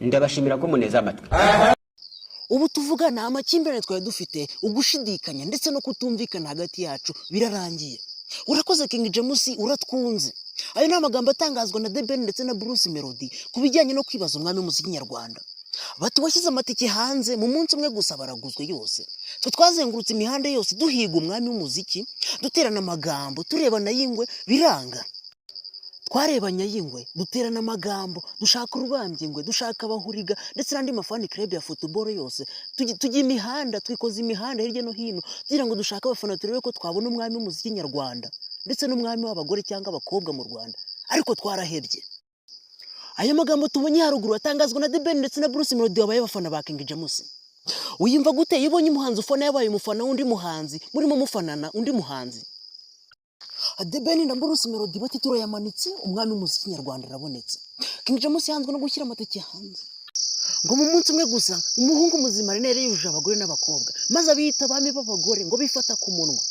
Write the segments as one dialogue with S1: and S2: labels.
S1: Ndabashimira ko muneze amatwi.
S2: Ubu tuvugana, amakimbirane twari dufite, ugushidikanya ndetse no kutumvikana hagati yacu birarangiye. Urakoze King James, uratwunze. Ayo ni amagambo atangazwa na The Ben ndetse na Bruce Melody ku bijyanye no kwibaza umwami w'umuziki nyarwanda. Bati washyize amatike hanze mu munsi umwe gusa baraguzwe yose. Twe twazengurutse imihanda yose duhiga umwami w'umuziki, duterana amagambo, turebana y'ingwe, biranga. Twarebanye ay'ingwe, duterana amagambo, dushaka urubambye ingwe, dushaka abahuriga ndetse n'andi ma fan club ya football yose. Tujya imihanda, twikoza imihanda hirya no hino kugira ngo dushake abafana, turebe ko twabona umwami w'umuziki nyarwanda ndetse n'umwami w'abagore cyangwa abakobwa mu Rwanda, ariko twarahebye. Aya magambo tubonye haruguru atangazwa na The Ben ndetse na Bruce Melody wabaye abafana ba King James. Wiyumva gute iyo ubonye umuhanzi ufana yabaye umufana w'undi muhanzi, murimo mufanana undi muhanzi? The Ben na Bruce Melody bati turayamanitse, umwami w'umuziki nyarwanda arabonetse. King James yanzwe no gushyira amatike hanze ngo mu munsi umwe gusa umuhungu muzima Rene yari yujuje abagore n'abakobwa, maze abiyita abami b'abagore ngo bifata ku munwa,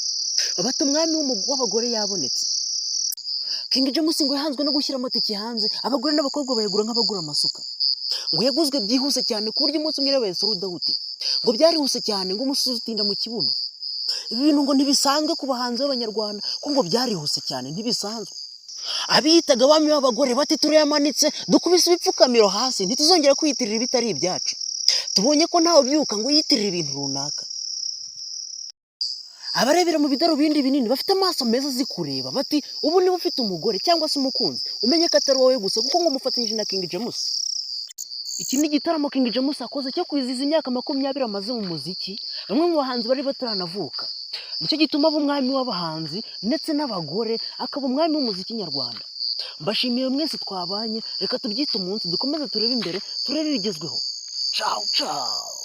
S2: bati umwami w'abagore yabonetse. King James ngo yahanzwe no gushyira amatike hanze, abagore n'abakobwa bayagura nk'abagura amasuka. Ngo yaguzwe byihuse cyane ku buryo umunsi umwe yabaye sold out. Ngo byarihuse cyane, ngo umusozi utinda mu kibuno. Ibi bintu ngo ntibisanzwe ku bahanzi b'Abanyarwanda, ko ngo byarihuse cyane, ntibisanzwe. Abiyitaga abami b'abagore bati turayamanitse, dukubise ibipfukamiro hasi, ntituzongera kwiyitirira ibitari ibyacu. Tubonye ko ntawe ubyuka ngo yiyitirire ibintu runaka. Abarebera mu bidarubindi binini bafite amaso meza azi kureba bati ubu niba ufite umugore cyangwa se umukunzi, umenye ko atari wowe gusa, kuko ngo umufatanyije na King James. Iki ni igitaramo King James akoze cyo kwizihiza imyaka 20 amaze mu muziki, bamwe mu bahanzi bari bataranavuka. Nicyo gituma aba umwami w'abahanzi ndetse n'abagore, akaba umwami w'umuziki nyarwanda. Mbashimiye mwese twabanye. Reka tubyite umunsi, dukomeze turebe imbere, turebe ibigezweho. Ciao ciao.